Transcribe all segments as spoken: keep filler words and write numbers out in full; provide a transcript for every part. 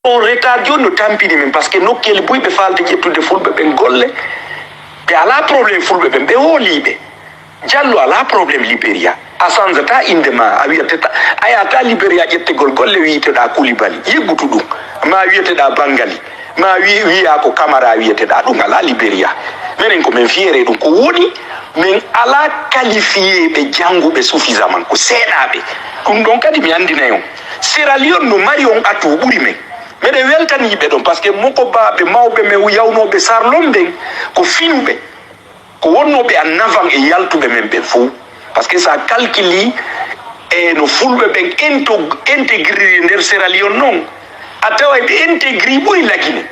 On retard jooni no tampini men, parce que nokkeeli buy ɓe faalta ƴettude fulɓe ɓen golle, ɓe alaa problème fulɓe ɓen, ɓe hooliiɓe. Jallo alaa problème Liberia. A sanzata innde ma, a wiyateta, a yahata Liberia ƴettegol golle wiyeteɗaa Kulibali, yiggutu ɗum. Ma wiyeteɗaa Bangali, ma wi-, wiyaa ko Kamara wiyeteɗaa, ɗum alaa Liberia. Menen ko men fiere ɗum, ko woni men alaa qualifiéɓe jannguɓe suffisamment, ko seeɗaaɓe. Ɗum ɗon kadi mi anndinay on. Sierra Leone no mari on atout ɓuri men. Meɗen weltanii ɓe ɗon, parce que mokobaaɓe mawɓe men yawnooɓe Sarlon ɓen ko finuɓe, ko wonnooɓe en avant e yaltuɓe men ɓen fow. Parce que so a calculi e no fulɓe ɓen into-, intégriri nder Sierra Leone non, a taway ɓe intégri ɓuri Lagine.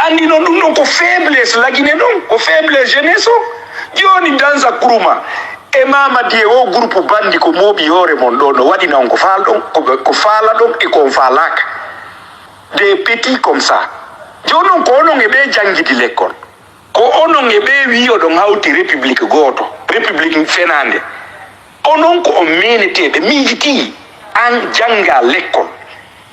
Anndi non ɗum ɗon ko faiblesse Lagine ɗon, ko faiblesse jeunesse o. Jooni Danza Kuruma e Mamadi e o groupe bandi ko mooɓi hoore mon ɗo, no waɗina on ko faal ɗon, ko ɓe, ko faala ɗon e ko on faalaaka. Des petits comme ça. Jooni non ko onon e ɓe janngidi lekkol. Ko onon e ɓe wi'i oɗon hawti république gooto, république fenaande. Onon ko on meeneteeɓe, miijitii, an janngaa lekkol,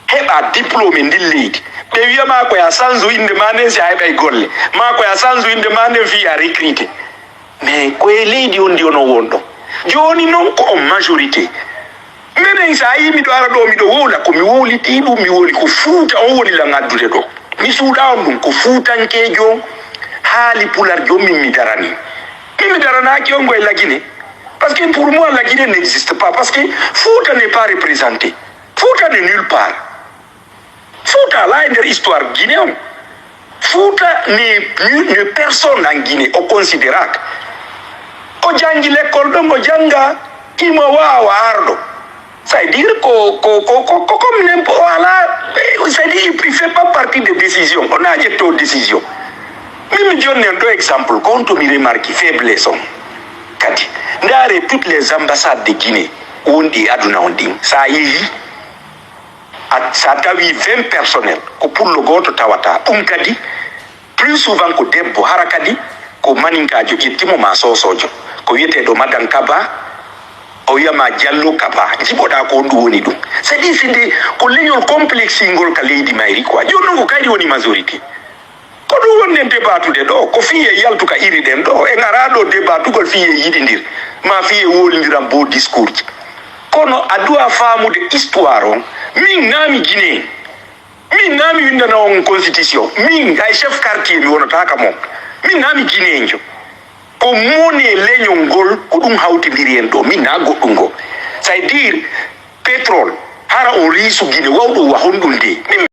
heɓaa diplôme e ndin leydi. Ɓe wi'a maa ko yaa sanzu innde maa nden si a heɓay golle. Maa ko yaa sanzu innde maa nden fii a recruté. Mais ko e leydi on ndi onon won ɗon. Jooni non ko on majorité. Menen, so a yii miɗo ara ɗo, miɗo wowla, ko mi wowlitii ɗum, mi wowli ko Fuuta on woni lan addude ɗo. Mi suuɗa on ɗum, ko fuutankeejo on haali pular joom min mi darani. Min mi daranaaki on ko e Lagine. Parce que pour moi, Lagine n'existe pas. Parce que Fuuta n'est pas représenté. Fuuta n'est nulle part. Fuuta alaa e nder histoire Guinée on. Fuuta n'est, n'est personne en Guinée, o considéraaka. O janngi lekkol ɗon, o jannga, imo waawa arɗo. Ça veut dire ko, ko, ko, ko, ko comme n'importe, o alaa, ça veut dire il fait pas partie des décisions. O naa ƴetto décision. Min mi jonni on ɗo exemple, ko on to mi remarque faiblesse on. Kadi, ndaare toutes les ambassades de Guinée wonɗi e aduna on ɗin. So a yehi, a, so a tawi vingt personnel, ko pullo gooto tawata. Ɗum kadi, plus souvent ko debbo, hara kadi ko maninkaajo ƴetti mo maa soosoojo. Ko wiyeteeɗo Madan Kaba, o wiya ma Jallo Kaba. Jiɓoɗaa ko honɗum woni ɗum. C'est-à-dire, c'est des, ko leñol complexingol ka leydi mayri quoi. Jooni non ko kayri woni majorité. Ko ɗum wonɗen debatude ɗo, ko fii e yaltu ka iri ɗen ɗo. En araa ɗo debatugol fii e yiɗindir, maa fii e wowlindiran beau discours ji. Kono a duwa faamude histoire on. Min naa mi Guinéen. Min naa mi windana on constitution. Min hay chef quartier mi wonataaka mon. Min naa mi Guinéenjo. Ko mone leñol ngol, ko ɗum hawtindiri en ɗo. Min naa goɗɗum ngo. Ça veut dire, pétrole, hara o riisu Guinée, wawɗo wa honɗum de? Min